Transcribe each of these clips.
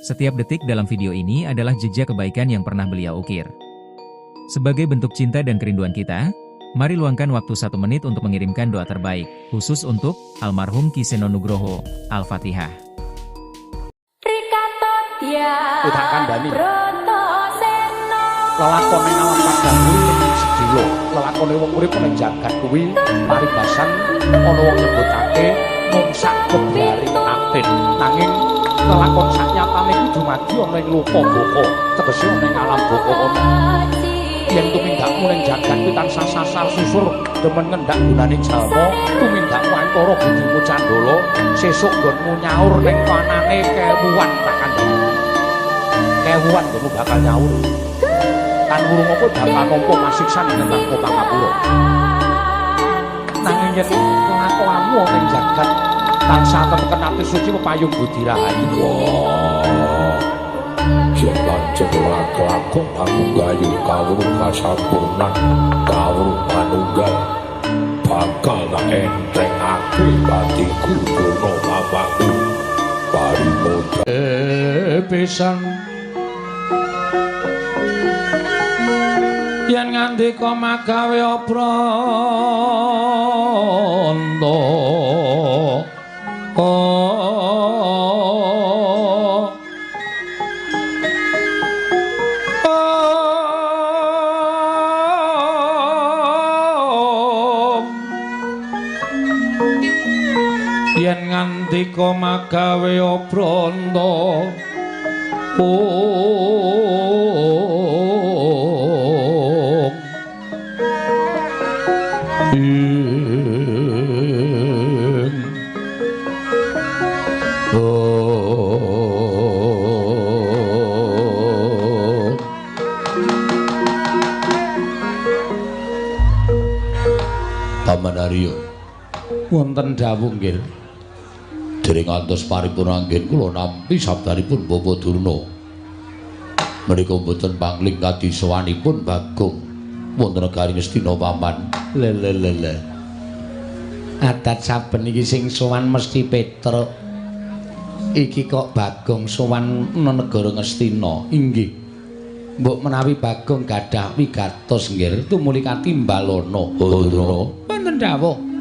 Setiap detik dalam video ini adalah jejak kebaikan yang pernah beliau ukir. Sebagai bentuk cinta dan kerinduan kita, mari luangkan waktu 1 menit untuk mengirimkan doa terbaik, khusus untuk almarhum Ki Seno Nugroho. Al-Fatihah. Tak kandhani. Lelakone alam padang kuwi sedhela, lelakone wong urip ning jagat kuwi paribasan ana wong nyebutake mung sak kebyaring atin. Nanging lelakon saknyatane kuwi dumadi ana ing loka baka, tegese ana ing alam baka kono. Yen tumindakmu ning jagat kuwi tansah sasar susur demen ngendak gunane jalma, tumindakmu antara budimu candala, sesuk nggonmu nyaur ning panane kewuan tak kandhani. Kewuan nggonmu bakal nyaur. Tan wurung apa bakal nampa kasiksan ing neraka pangapura. Nanging yen kelakuanmu ana ing jagat tansah teteken ati suci pepayung budi rahayu. Wah. Yen pancen lakon aku gayu kawruh kasampurnan, kawruh manunggal, bakal tak enthengake patiku kono bapakku. Parimoda pisan yen ngandika magawe obranta. Yen ngandika magawe obranta. Paman Arya, wonten dawuh nggih. Dereng ngantos paripurna anggen kula nampi sabdanipun Bapak Durna. Menika mboten pangling kadisowanipun Bagong wonten negari Ngastina paman. Le le le le. Adat saben iki sing sowan mesti Petruk. Iki kok Bagong sowan negara Ngastina. Inggih. Mbok menawi Bagong gadah wigatos nggih tumuli katimbalana. Durna. Wonten dawuh.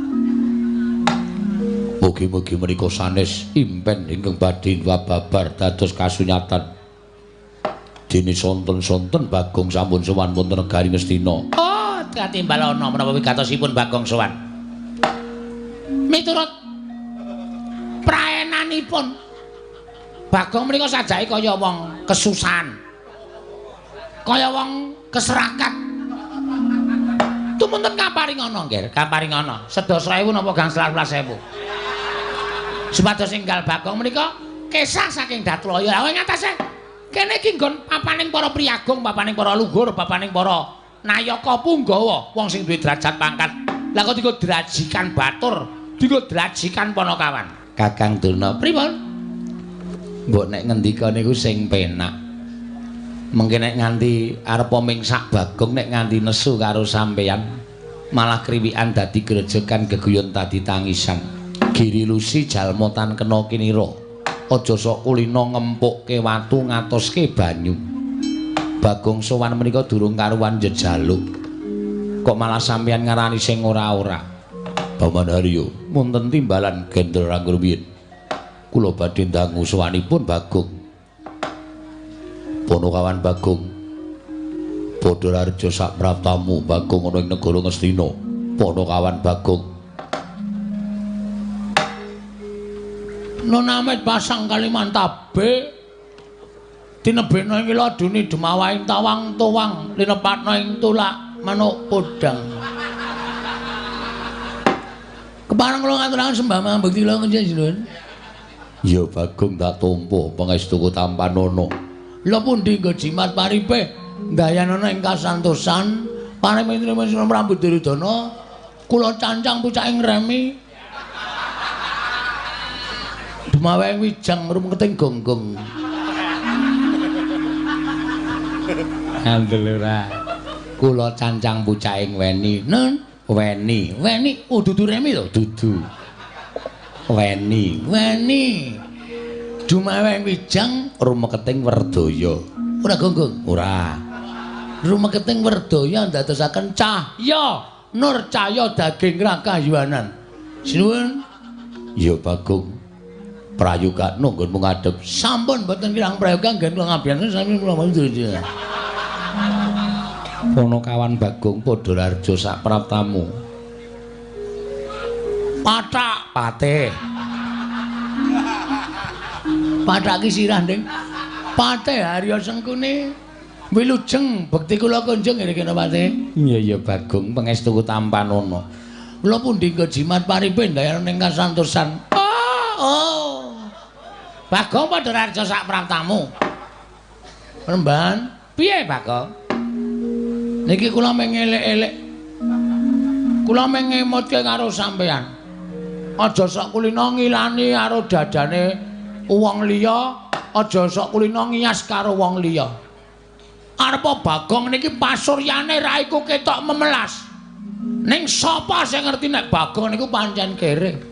Mugi-mugi menika sanes impen ingkang badhe babar dados kasunyatan. Dene sonten-sonten Bagong sampun sowan wonten negari Ngastina. Oh, katimbalana menapa wigatosipun Bagong sowan. Miturut praenanipun Bagong menika sajake kaya wong kesusahan. Kaya wong keserakat. Tumunten kaparingana nggih, kaparingana. Sedasa ewu napa gangsal welas ewu. Supados enggal Bagong menika kesah saking Datlaya. Lha ing atase kene iki nggon papaning para priyagung, papaning para luhur, papaning para nayaka punggawa, wong sing duwe derajat pangkat. Lah kok dienggo drajikan batur, dienggo drajikan panakawan. Kakang Durna, pripun? Mbok nek ngendika niku sing penak. Mengke nek nganti arep mingsak Bagong nek nganti nesu karo sampeyan, malah kriwikan dadi grejekan geguyon dadi tangisan. Giri lusi jalma tan kena kinira. Aja sok kulina ngempukke watu ngatoske banyu. Bagong sowan menika durung karuwan jejaluk. Kok malah sampeyan ngarani sing ora-ora. Paman Haryo, wonten timbalan Gendra Rangrumiyin. Kula badhe ndangu sowanipun Bagong. Ponokawan Bagong. Padha rareja sak praptamu Bagong ana ing negara Ngastina. Ponokawan Bagong. Nonamit pasang Kalimantabe tinebena ing laduni demawaing tawang tuwang linepatna ing tulak manuk podang. Kepareng kula ngaturaken sembah mambekti kula njenengan. Ya Bagong tak tampa pangestuku tampanana. Lha pundi nggo jimat paripe ndayanana ing kasantosan paring mitrima Prabu Duryudana kula cancang pucaking remi. Dumaweng wijang rumketing gonggong. Andel ora. Kula cancang pucaking weni. Nun, weni. Weni, oh dudu remi to, dudu. Weni, weni. Dumaweng wijang rumeketing werdaya. Ora gonggung? Ora. Rumeketing werdaya ndadosaken cahya nur cahya daging rakayuwanan. Sinuwun. Ya Bagong. Prayoga nggonmu ngadhep. Sampun mboten kirang prayoga nggen kula ngabiyani sami kula mboten. Ponokawan Bagong padha raja sak praptamu. Pathak patih. Pathak ki sirah, Ding. Patih Harya Sengkuni wilujeng bekti kula kunjung nggih kena patih. Iya iya Bagong pangestu tampanana. Kula pundi nggo jimat paripe ndayana ning kasantosan. Oh, oh. Bagong padha raja sak praptamu. Remban, piye Bagong? Niki kula mung elek-elek. Kula mung ngemutke karo sampean. Aja sok kulina ngilani karo dadane wong liya, aja sok kulina ngiyas karo wong liya. Arepa Bagong niki pasuryane raiku ketok memelas. Ning sapa sing ngerti nek Bagong niku pancen kere?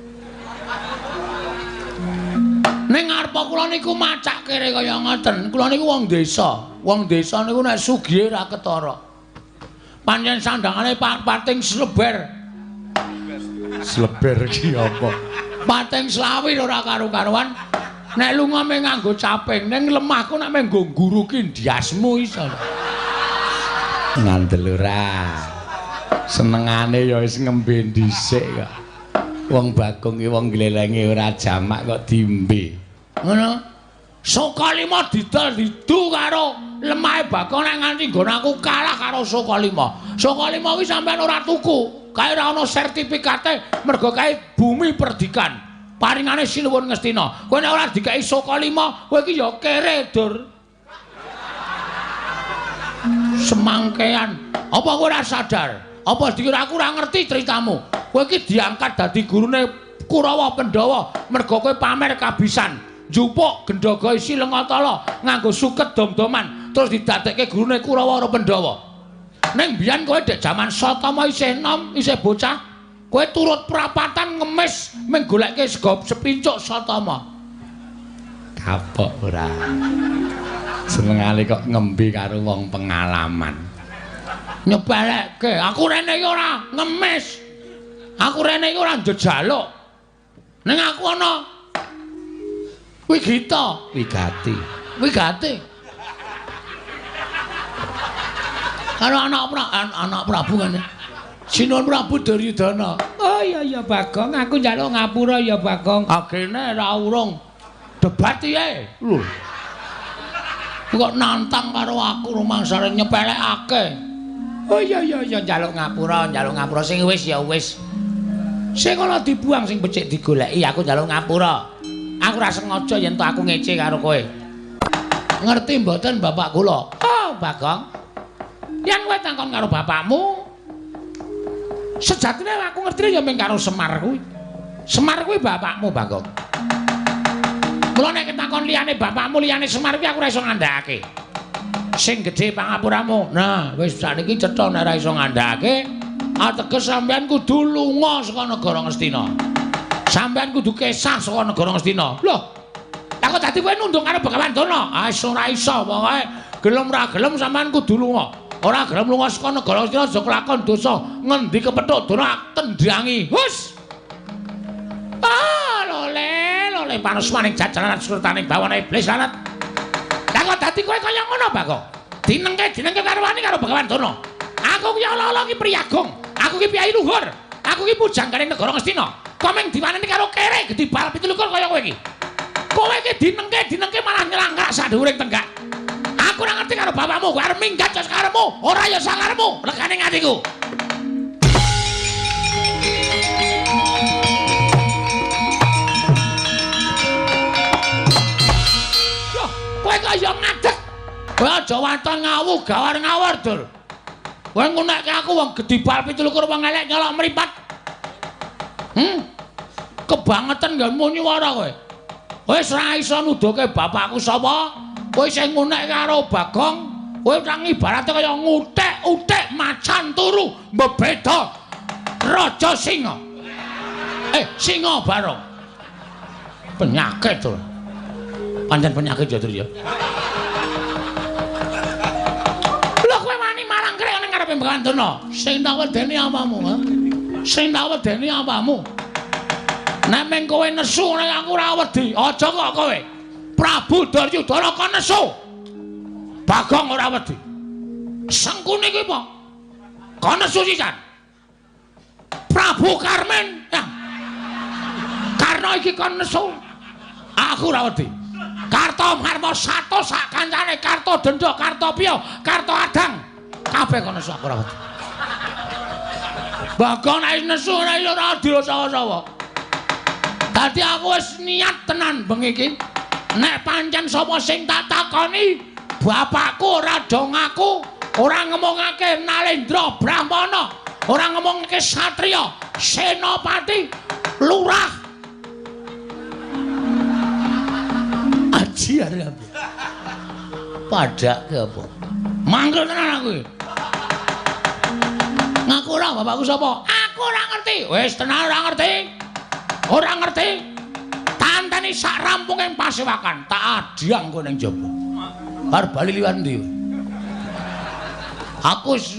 Ning arepa kula niku macak kere kaya ngoten. Kula niku wong desa. Wong desa niku nek sugihe ra ketara. Pancen sandangane pating sleber. Sleber ki apa? Pating slawir ora karu-karuan. Nek lunga mung nganggo caping, ning lemahku nek mung nggo ngguruki ndiasmu iso. Ngandel ora. Senengane ya wis ngembe dhisik kok. Wong Bagong ki wong glelenge ora jamak kok diombe. Ngono. Sukalima didol didu karo lemahe Bagong nek nganti nggon aku kalah karo Sukalima. Sukalima kuwi sampean ora tuku, kae ora ana sertifikate mergo kae bumi perdikan. Paringane Sinuwun Ngastina. Kowe nek ora dikeki Sukalima, kowe iki ya kere, Dur. Semangkean. Apa kowe ora sadar? Apa dikira aku ora ngerti ceritamu? Kowe iki diangkat dadi gurune Kurawa Pandhawa mergo kowe pamer kabisan. Njupuk gendhaga isi Lengatala nganggo suket dom-doman terus didadekke gurune Kurawa karo Pandhawa. Ning biyen kowe dek jaman Satama isih enom, isih bocah, kowe turut prapatan ngemis mung goleke sego sepincuk Satama. Kapok ora. Senengane kok ngembe karo wong pengalaman. Nyepelekke, aku rene iki ora ngemis. Aku rene iki ora njejaluk. Ning aku ana wigita, wigati. Wigati. Karo anak Prabu ngene. Sinuwun Prabu Duryudana. Oh iya iya Bagong, aku njaluk ngapura ya Bagong. Agene ra urung. Debat piye? Lho. Kok nantang karo aku rumangsane nyepelekake. Oh iya iya iya njaluk ngapura sing wis ya wis. Sing ana dibuang sing becik digoleki, aku njaluk ngapura. Aku ora sengaja yen to aku ngece karo kowe. Ngerti mboten bapak kula? Oh, Bagong. Yen kowe takon karo bapakmu, sejatine aku ngertine ya mung karo Semar kuwi. Semar kuwi bapakmu, Bagong. Mula nek takon liyane bapakmu, liyane Semar kuwi aku ora iso ngandhakake. Sing gedhe pangapuramu. Nah, wis sakniki cetha nek ora iso ngandhakake, ateges sampean kudu lunga saka negara Ngastina. Sampean kudu kesah saka negara Ngastina. Lho, lah kok dadi kowe nunduk karo Begawan Durna? Ah, ora iso, pokoke gelem ora gelem sampean kudu lunga. Ora gelem lunga saka negara Ngastina aja kelakon dosa. Ngendi kepethuk Durna tendangi. Hus. Ah, lole, lole panusmaning jajaran surtaning bawana iblis lanat. Lah kok dadi kowe kaya ngono, Bagong? Dinengke karo wani karo Begawan Durna. Aku ki ala-ala ki priyagung. Aku ki piyai luhur. Aku ki pujanggane negara Ngastina. Komeng diwaneni karo kere gedhi bal 27 kaya kowe iki. Kowe iki dinengke malah nyelangkrak sak dhuwuring tenggak. Aku ora ngerti karo bapakmu, kowe arep minggat ya sakarepmu, ora ya sakarepmu, legane atiku. Yo, kowe kok ya ngadeg. Kowe aja waton ngawu gawar ngawur, Dur. Kowe ngunekke aku wong gedhi bal 27 wong elek nyolok mripat. Kebangetan nggonmu nyuwara kowe. Wis ora iso nuduhke bapakku sapa. Kowe sing ngunek karo Bagong, kowe nang ibarate kaya ngutek-utek macan turu mbebeda raja singa. Singa barong. Penyakit to. Pancen penyakit ya, Tru ya. Lho kowe wani marang krek ning ngarepe Begawan Durna. Sing tak wedeni apamu, ha? Sing tak wedeni apamu? Nek meng kowe nesu nek aku ora wedi. Aja kok kowe. Prabu Duryudana kon nesu. Bagong ora wedi. Sengkuni kuwi apa? Kon nesu sisan. Prabu Karmen. Ya. Karena iki kon nesu. Aku ora wedi. Karto Marmo sato sak kancane, Karto Dendo, Karto Piyo, Karto Adang. Kabeh kon nesu aku ora wedi. Bagong nek nesu ora ora disawa-sawa. Dadi aku wis niat tenan bengi iki. Nek pancen sapa sing tak takoni, bapakku ora do ngaku, ora ngomongake Nalendra Brahmana, ora ngomongake satriya, senopati, lurah. Aji arep. Padake apa? Mangkel tenan aku iki. Ngaku ora bapakku sapa? Aku ora ngerti. Wis tenan ora ngerti. Ora ngerti. Tanteni sak rampung ing pasewakan, tak adhyang kowe ning jaba. Bar bali liwat ndi? Aku wis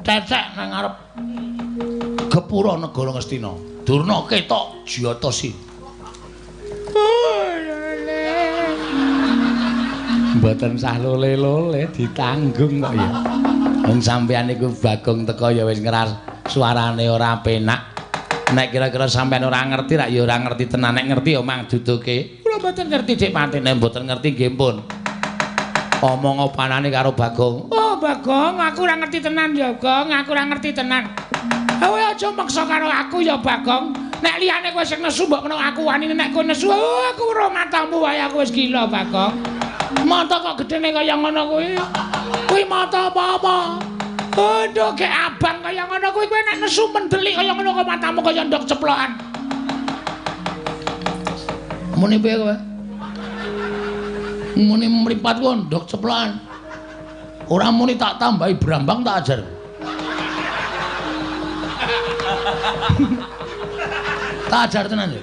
cecek nang ngarep gepura negara Ngastina. Durna ketok jiyata si. Mboten sah lole-lole ditanggung kok ya. Wong sampeyan niku Bagong teko ya wis ngeras suarane ora penak. Nek kira-kira sampeyan ora ngerti rak ya ora ngerti tenan, nek ngerti ya mang duduke. Kula mboten ngerti Dik Patine, mboten ngerti nggih pun. Omong opanane karo Bagong. Oh Bagong, aku ora ngerti tenan ya, Gong, aku ora ngerti tenan. Kowe aja maksa karo aku ya Bagong. Nek liyane kowe sing nesu mbok menawa aku wani, nek kowe nesu oh, aku ora matamu wae aku wis gila Bagong. Mata kok gedene kaya ngono kuwi. Kuwi mata apa-apa? Aduh, gek abang kaya ngono kuwi kowe nek nesu mendelik kaya ngono kok matamu kaya ndok ceplokan. Muni piye kowe? Muni mripat ku ndok ceplokan. Ora muni tak tambahi brambang tak ajar. Tak ajar tenan ya.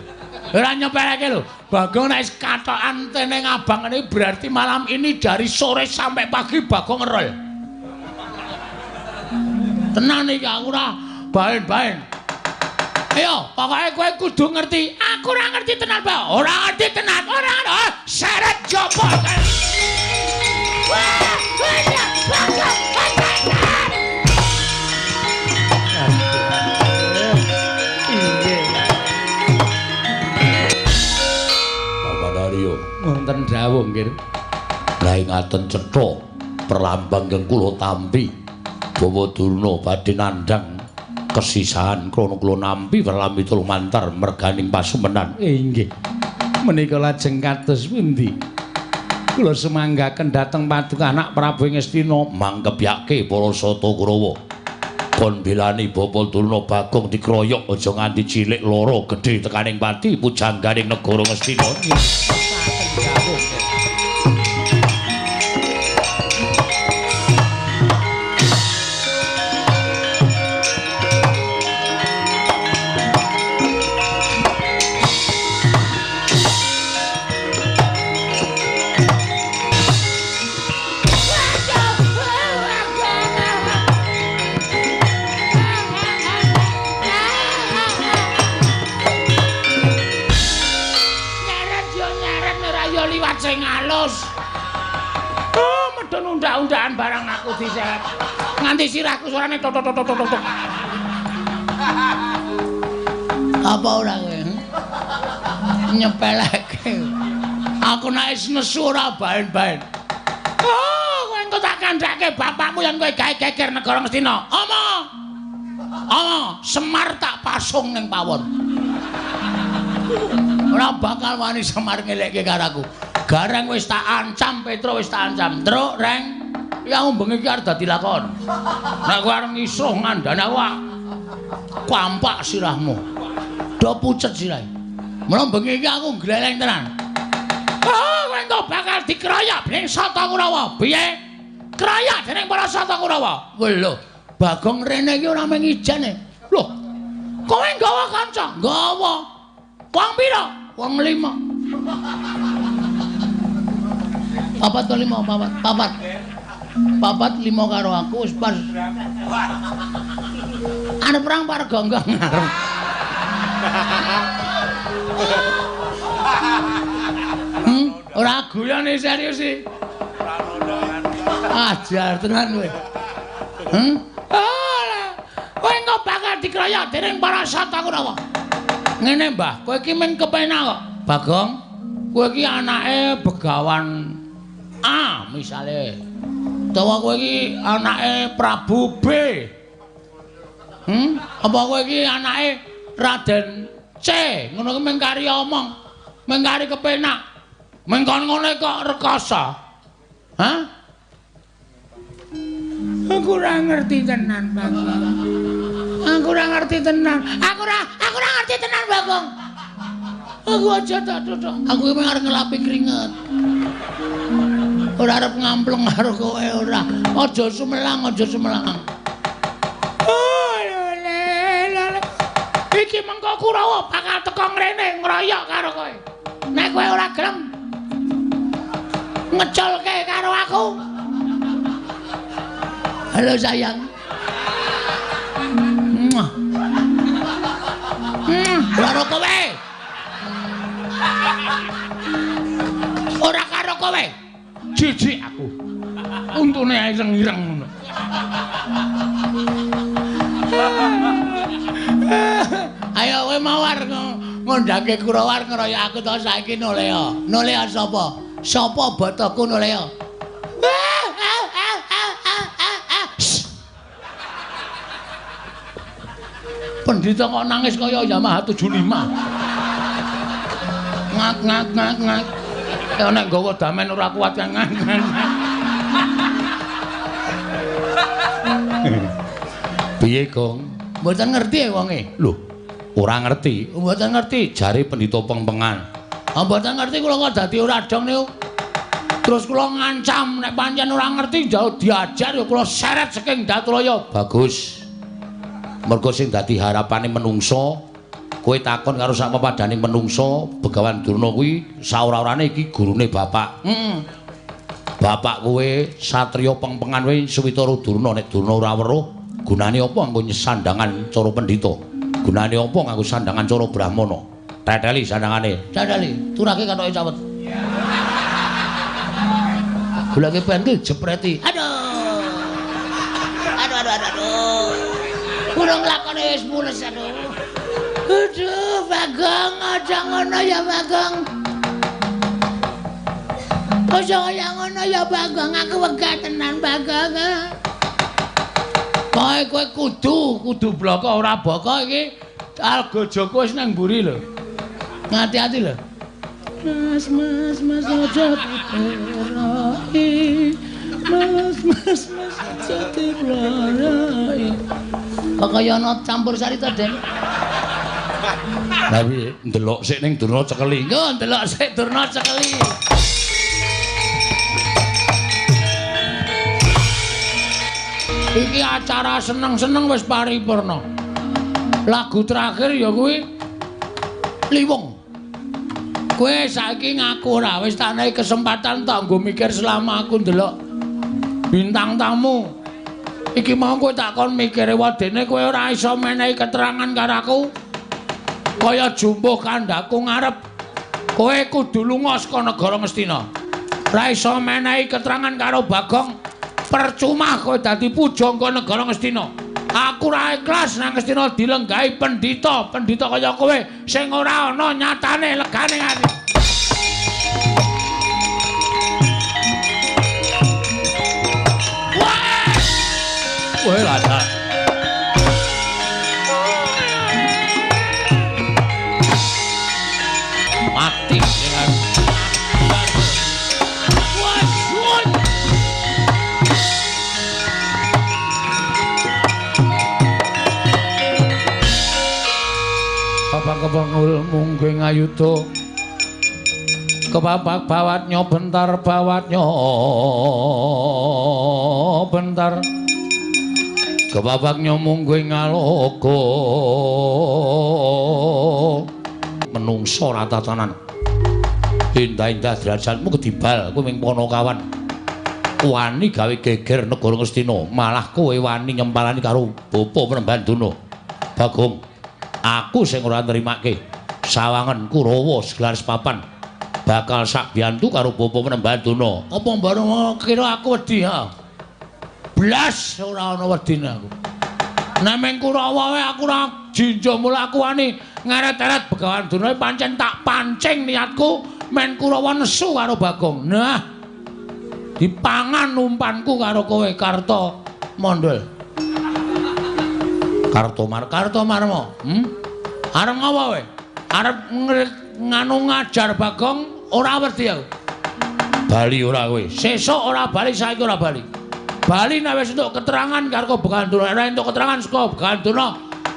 Ora nyepeleke lho. Bagong nek wis katokan teneng abang ini berarti malam ini dari sore sampai pagi Bagong ngerol. Tenan iki aku ora baen-baen. Ayo, pokoke kowe kudu ngerti. Aku ora ngerti tenan, Pak. Ora ngerti tenan. Ora ora. Seret jopo. Wah, wah, Bagong, Bagong. Bapak Dario, wonten dawuh nggih. Lah ngaten cetha perlambang ingkang kula tampi. Bawa Durna badhe nandhang kesisahan krana kula nampi werlamita lumantar merganing pasumenan. Inggih. Menika lajeng kados pundi? Kula sumanggaken dhateng paduka anak Prabu Ngastina mangkebyake para Sata Kurawa. Kon bilani Bapa Durna Bagong dikroyok aja nganti cilik lara gedhe tekaning pati pujangganing negara Ngastina. Undak-undakan barang aku diseret. Nganti sirahku suarane tok tok tok tok tok. Apa ora kowe? Nyepeleke. Aku nek wis nesu ora baen-baen. Oh, kowe engko tak kandhake bapakmu yen kowe gawe geger negara Ngastina. Ama. Ama, Semar tak pasung ning pawon. Ora bakal wani Semar ngelekke karo aku. Gareng wis tak ancam, Petro wis tak ancam. Truk, Reng. Ya bengi iki arep dadi lakon. Nek kowe arep ngisruh ngandani aku kampak sirahmu. Do pucet sirahe. Mula bengi iki aku gleleng tenan. Oh, kowe engko bakal dikroyok dening Sata Kurawa. Piye? Kroyok dening para Sata Kurawa. Lho, Bagong rene iki ora mung ijen e. Lho. Kowe nggawa kanca? Nggawa. Wong pira? Wong 5. Papat to lima, papat, papat. Papat lima karo aku wis pas. Arep perang par gonggong arep. Ora guyone serius sih. Ajar tenan kowe. Kowe engko bakal dikroyok dening para Sata Kurawa. Ngene, Mbah, kowe iki men kepenak kok. Bagong, kowe iki anake Begawan A misale. Utawa kowe iki anake Prabu B. Apa kowe iki anake Raden C? Ngono ki mung kari omong, mung kari kepenak. Mung kon ngono kok rekoso. Hah? Aku ora ngerti tenan, Bagong. Aku ora ngerti tenan. Aku ora ngerti tenan, Bagong. Aku aja tak tutuk. Aku iki arep ngelapi keringet. Ora arep ngampleng karo kowe ora. Aja sumelang, aja sumelang. Oh, lele, lele. Iki mengko Kurawa bakal teko ngrene ngroyok karo kowe. Nek kowe ora gelem ngeculke karo aku. Halo sayang. Muah. Karo kowe. Ora karo kowe. Jijik aku. Untune ireng-ireng ngono. Ayo kowe mawar ngondhake Kurawa ngeroyok aku to saiki nolea. Nolea sapa? Sapa botoku nolea? Pendhita kok nangis kaya Yamaha 75. Ngak ngak ngak ngak. Ya nek nggawa damen ora kuat ngak ngak. Piye, Gong? Mboten ngerti ya wonge. Lho, ora ngerti. Mboten ngerti jare pendhita pengpengan. Ah mboten ngerti kula kok dadi ora dong niku. Terus kula ngancam nek pancen ora ngerti jauh diajar ya kula seret saking Datraya. Bagus. Mergo sing dadi harapane menungso, kowe takon karo sak pepadane menungso, Begawan Durna kuwi saora-orane iki gurune bapak. Heeh. Bapak kowe satriya pengpengan kowe Switara Durna, nek Durna ora weruh, gunane apa nganggo sandangan cara pendhita? Gunane apa nganggo sandangan cara brahmana? Teteli sandangane. Teteli, turake kathoke cawet. Goleke pentil jepreti. Aduh. Aduh aduh aduh. Aduh. Urung lakone wis mules aduh. Aduh, Bagong, aja ngono ya Bagong. Aja kaya ngono ya Bagong, aku wegah tenan Bagong. Kowe kowe kudu bloko ora boko iki. Algojoku wis nang mburi lho. Ngati-ati lho. Mas, mas, mas aja diperoki. Mas, mas, mas aja diperoki. Kok kaya ana campur sari to, Den? Lah piye? Ndelok sik ning Durna cekeli. Nggo, ndelok sik Durna cekeli. Iki acara seneng-seneng wis paripurna. Lagu terakhir ya kuwi Liwung. Kowe saiki ngaku ora wis tak nehi kesempatan tak nggo mikir selama aku ndelok bintang tamu. Iki mau kowe tak kon mikire wadene kowe ora iso menehi keterangan karo aku. Kaya jumbuh kandhaku ngarep. Kowe kudu lunga saka negara Ngastina. Ora iso menehi keterangan karo Bagong. Percuma kowe dadi pujangga negara Ngastina. Aku ora ikhlas nang Ngastina dilenggahi pendhita, pendhita kaya kowe sing ora ana nyatane legane ati. Kowe lha mati dengan Bapak kepengul mungguing ayuda kepapak bawatnya bentar bawatnya bentar kepapaknya mungguing ngaloka menungso rata tatanan. Indah-indah derajatmu kedibal kowe ming Panakawan. Wani gawe geger negara Ngastina, malah kowe wani nyempalani karo Bapa Panembahan Durna. Bagong, aku sing ora nrimake sawangen Kurawa segelar sepapan bakal sak biyantu karo Bapa Panembahan Durna. Apa mbareng kira aku wedi ha? Blas ora ana wedine aku. Nek ming Kurawa wae aku ora jinja mula aku wani ngeret-eret Begawan Durna pancen tak pancing niatku men Kurawa nesu karo Bagong. Nah, dipangan umpanku karo kowe Karta Mondol. Kartomarma. Arep ngapa kowe? Arep nganu ngajar Bagong ora wedi aku. Bali ora kowe. Sesuk ora bali, saiki ora bali. Bali nek wis entuk keterangan karo Begawan Durna, ora entuk keterangan saka Begawan Durna,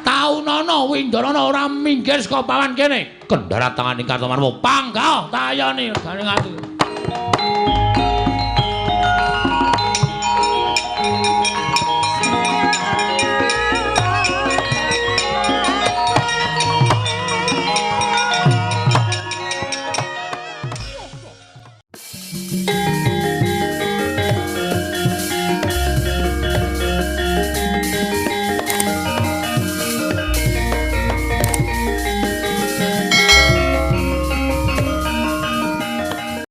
taunana Windanana ora minggir saka pawan kene. Kendharat tangane Kartomarma. Panggah tayone regane ati.